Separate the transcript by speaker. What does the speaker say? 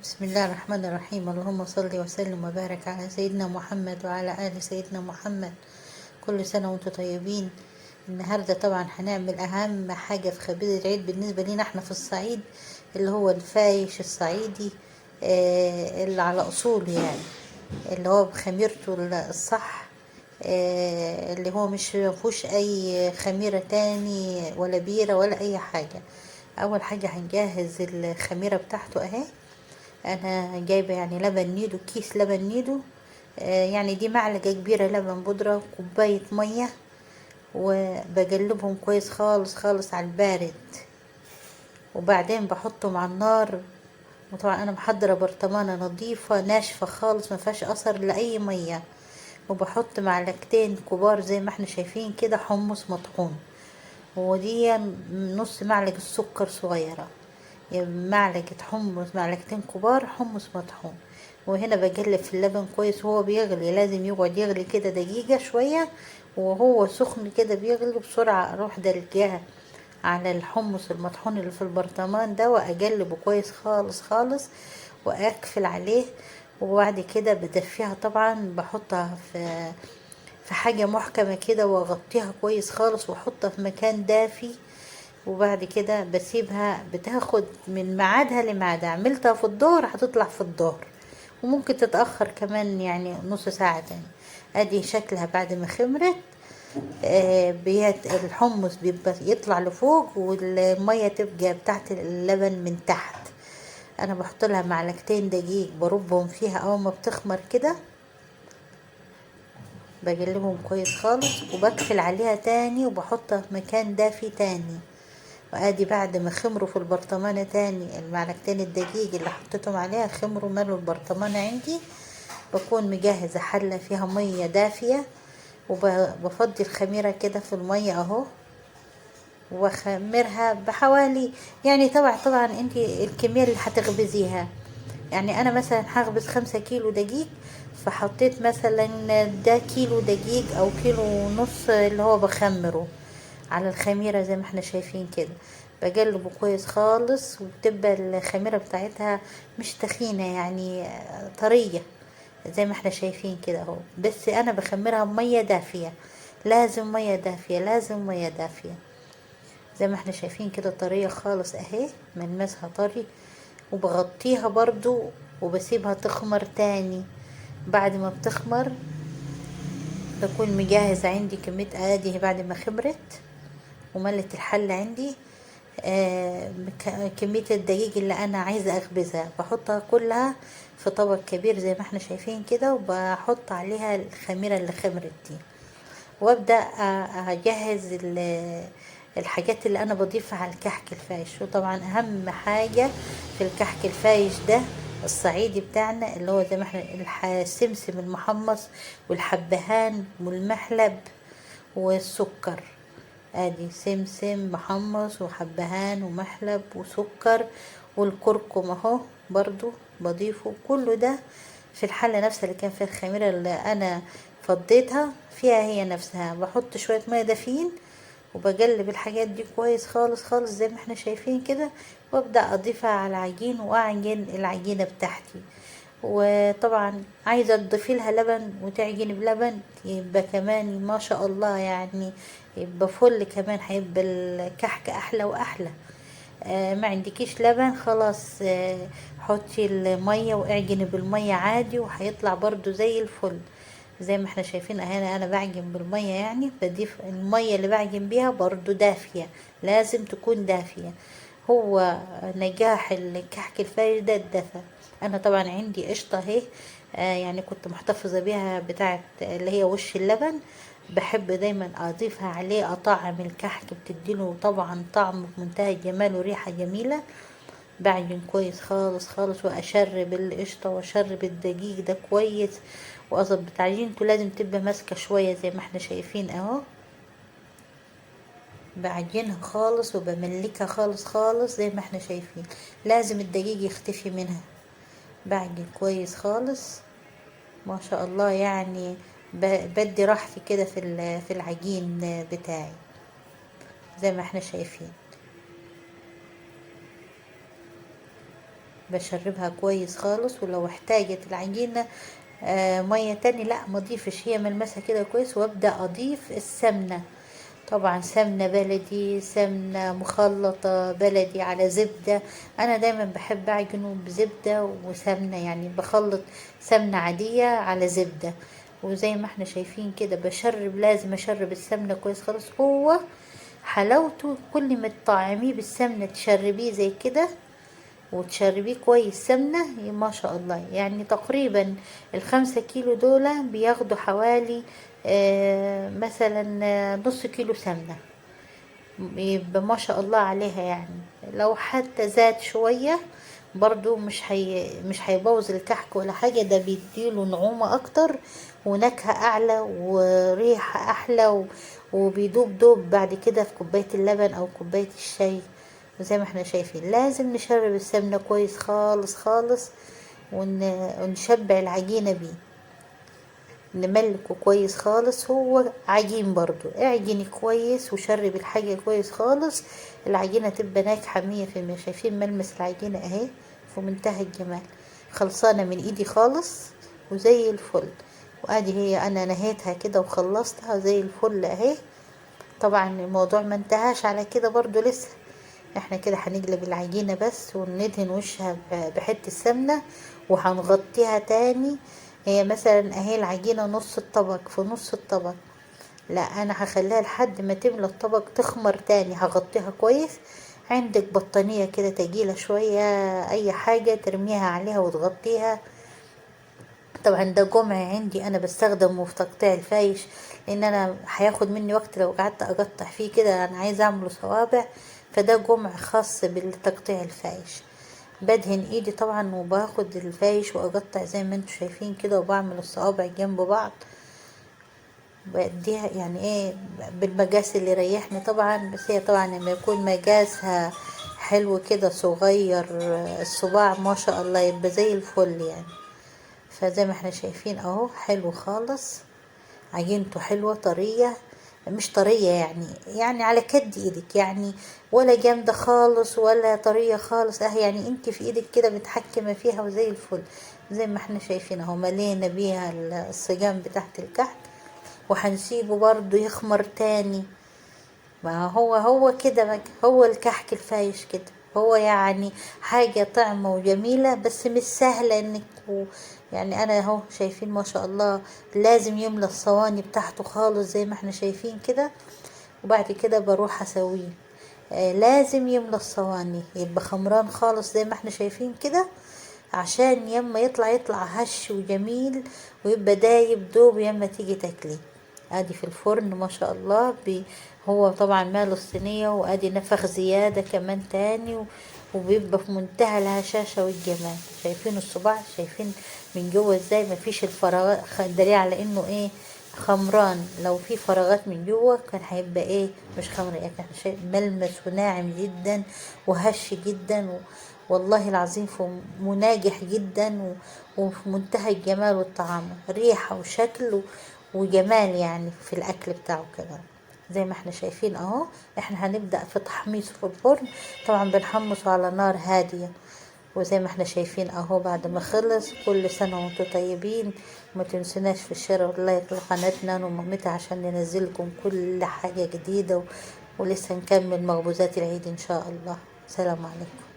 Speaker 1: بسم الله الرحمن الرحيم. اللهم صل وسلم وبارك على سيدنا محمد وعلى آل سيدنا محمد. كل سنة وانتم طيبين. النهاردة طبعا هنعمل أهم حاجة في خبيز العيد بالنسبة لنا احنا في الصعيد، اللي هو الفايش الصعيدي، اللي على أصوله، يعني اللي هو بخميرته الصح، اللي هو مش مفيهوش أي خميرة تاني ولا بيرة ولا أي حاجة. أول حاجة هنجهز الخميرة بتاعته أهي. أنا جايبة يعني لبن نيدو، كيس لبن نيدو، يعني دي معلقة كبيرة لبن بودرة، كوباية مية، وبقلبهم كويس خالص خالص على البارد، وبعدين بحطهم على النار. وطبعا انا محضرة برطمانة نظيفة ناشفة خالص ما فيهاش اثر لاي مية، وبحط معلقتين كبار زي ما احنا شايفين كده حمص مطحون، ودي نص معلقة سكر صغيرة، يعني معلقة حمص، معلقتين كبار حمص مطحون. وهنا بقلب في اللبن كويس وهو بيغلي، لازم يقعد يغلي كده دقيقة شوية وهو سخن كده بيغلي بسرعة. اروح دلجاه على الحمص المطحون اللي في البرطمان ده واقلبه كويس خالص خالص واقفل عليه. وبعد كده بدفيها طبعا، بحطها في حاجة محكمة كده واغطيها كويس خالص واحطها في مكان دافي. وبعد كده بسيبها بتاخد من ميعادها لميعادها، عملتها في الظهر هتطلع في الظهر، وممكن تتأخر كمان يعني نص ساعة تاني. ادي شكلها بعد ما خمرت. الحمص بيبقى يطلع لفوق والمية تبقى بتاعت اللبن من تحت. انا بحط لها معلقتين دقيق بربهم فيها اول ما بتخمر كده، بقلبهم كويس خالص وبقفل عليها تاني وبحطها في مكان دافي تاني. وادي بعد ما خمروا في البرطمانة تاني المعلقتين الدقيق اللي حطيتهم عليها خمروا ملوا البرطمانة عندي. بكون مجهزة حلة فيها مية دافية وبفضي الخميرة كده في المية اهو، وخمرها بحوالي يعني طبعا انت الكمية اللي هتخبزيها. يعني انا مثلا هخبز 5 كيلو دقيق، فحطيت مثلا ده كيلو دقيق او كيلو ونص اللي هو بخمره على الخميرة زي ما احنا شايفين كده. بقلبه كويس خالص وبتبقى الخميرة بتاعتها مش تخينة يعني طرية زي ما احنا شايفين كده اهو. بس انا بخمرها بمية دافية، لازم مية دافية، لازم مية دافية. زي ما احنا شايفين كده طرية خالص اهي، ملمسها طري. وبغطيها برضو وبسيبها تخمر تاني. بعد ما بتخمر بكون مجهز عندي كمية ادي بعد ما خمرت وملت الحلة عندي، كمية الدقيق اللي انا عايزة اخبزها بحطها كلها في طبق كبير زي ما احنا شايفين كده، وبحط عليها الخميرة اللي خمرت دي، وابدأ اجهز الحاجات اللي انا بضيفها على الكحك الفايش. وطبعا اهم حاجة في الكحك الفايش ده الصعيدي بتاعنا اللي هو زي ما احنا السمسم المحمص والحبهان والمحلب والسكر. ادي سمسم محمص وحبهان ومحلب وسكر والكركم اهو برضو بضيفه. كله ده في الحلة نفسها اللي كان فيها الخميرة اللي انا فضيتها فيها هي نفسها. بحط شوية مية دافيين وبقلب الحاجات دي كويس خالص خالص زي ما احنا شايفين كده، وابدأ اضيفها على العجين واعجن العجينة بتاعتي. وطبعا عايزة تضيفي لها لبن وتعجني بلبن يبقى كمان ما شاء الله، يعني يبقى فل، كمان هيبقى الكحك احلى واحلى. ما عندكيش لبن خلاص، حطي المية واعجني بالمية عادي وهيطلع برضو زي الفل. زي ما احنا شايفين اهنا انا بعجن بالمية، يعني بضيف المية اللي بعجن بيها برضو دافية، لازم تكون دافية. هو نجاح الكحك الفايش ده الدفا. انا طبعا عندي قشطة اهي، يعني كنت محتفظة بيها بتاعت اللي هي وش اللبن، بحب دايما اضيفها عليه اطعم الكحك، بتديله طبعا طعم في منتهى الجمال وريحة جميلة. بعجن كويس خالص خالص واشرب القشطة واشرب الدقيق ده كويس واظبط عجينته، لازم تبقى ماسكة شوية زي ما احنا شايفين اهو. بعجنها خالص وبملكها خالص خالص زي ما احنا شايفين، لازم الدقيق يختفي منها. بعجن كويس خالص ما شاء الله، يعني بدي راحتي كده في العجين بتاعي زي ما احنا شايفين. بشربها كويس خالص. ولو احتاجت العجينة مية تاني لا ما اضيفش، هي ملمسها كده كويس. وابدأ اضيف السمنة، طبعا سمنة بلدي، سمنة مخلطة بلدي على زبدة. انا دايما بحب اعجنه بزبدة وسمنة، يعني بخلط سمنة عادية على زبدة. وزي ما احنا شايفين كده بشرب، لازم اشرب السمنة كويس خالص. هو حلاوته كل ما تطعميه بالسمنة تشربيه زي كده وتشربيه كويس سمنة ما شاء الله. يعني تقريبا ال5 كيلو دول بياخدوا حوالي مثلا نص كيلو سمنة، يبقى ما شاء الله عليها. يعني لو حتى زاد شوية برضو مش هيبوظ الكحك ولا حاجة، ده بيديله نعومة اكتر ونكهة اعلى وريحة احلى، وبيدوب دوب بعد كده في كوباية اللبن او كوباية الشاي. وزي ما احنا شايفين لازم نشرب السمنة كويس خالص خالص، ونشبع العجينة بيه، نملكه كويس خالص. هو عجين برضو، اعجني كويس وشربي الحاجة كويس خالص، العجينة تبقى ناجحة 100%. شايفين ملمس العجينة اهي في منتهى الجمال، خلصانة من ايدي خالص وزي الفل. وادي هي انا نهيتها كده وخلصتها زي الفل اهي. طبعا الموضوع ما انتهاش على كده برضو، لسه احنا كده هنقلب العجينة بس وندهن وشها بحتة سمنة وهنغطيها تاني. هي مثلا اهي العجينة نص الطبق في نص الطبق، لا انا هخليها لحد ما تملى الطبق تخمر تاني، هغطيها كويس. عندك بطانية كده تقيلة شوية اي حاجة ترميها عليها وتغطيها. طبعا ده جمع عندي انا بستخدمه في تقطيع الفايش، لان انا هياخد مني وقت لو قعدت اقطع فيه كده، انا عايزه اعمله صوابع، فده جمع خاص بالتقطيع الفايش. بدهن ايدي طبعا وباخد الفايش واقطع زي ما انتم شايفين كده، وبعمل الصوابع جنب بعض، بديها يعني ايه بالمقاس اللي يريحني طبعا. بس هي طبعا لما يكون مقاسها حلو كده صغير الصباع ما شاء الله يبقى زي الفل يعني. فزي ما احنا شايفين اهو حلو خالص، عجينته حلوة طرية، مش طرية يعني على كد ايدك يعني، ولا جامدة خالص ولا طرية خالص، اهي يعني انت في ايدك كده متحكمة فيها وزي الفل. زي ما احنا شايفين اهو ملينا بيها الصيجان بتاعت الكحك، وهنسيبه برضو يخمر تاني. ما هو كده بقى، هو الكحك الفايش كده، هو يعني حاجة طعمة وجميلة، بس مش سهلة انك يعني انا اهو شايفين ما شاء الله لازم يملى الصواني بتاعته خالص زي ما احنا شايفين كده، وبعد كده بروح اسويه. لازم يملى الصواني يبقى خمران خالص زي ما احنا شايفين كده، عشان يما يطلع هش وجميل ويبقى دايب دوب يما تيجي تاكليه. ادي في الفرن ما شاء الله، هو طبعا ماله الصينية، وادي نفخ زيادة كمان تاني، وبيبقى في منتهى الهشاشة والجمال. شايفين الصباع، شايفين من جوه ازاي مفيش الفراغات، دليل على انه ايه خمران. لو في فراغات من جوه كان هيبقى ايه مش خمر، يعني كان شيء ملمس وناعم جدا وهش جدا، والله العظيم مناجح جدا وفي منتهى الجمال والطعام، ريحة وشكل وجمال يعني في الاكل بتاعه كمان. زي ما احنا شايفين اهو احنا هنبدأ في تحميصه في الفرن، طبعا بنحمصه على نار هادية. وزي ما احنا شايفين اهو بعد ما خلص. كل سنة وانتم طيبين، ما تنسوناش في ال share وال like لقناتنا ومامتها عشان ننزلكم كل حاجة جديدة، ولسه نكمل مخبوزات العيد ان شاء الله. سلام عليكم.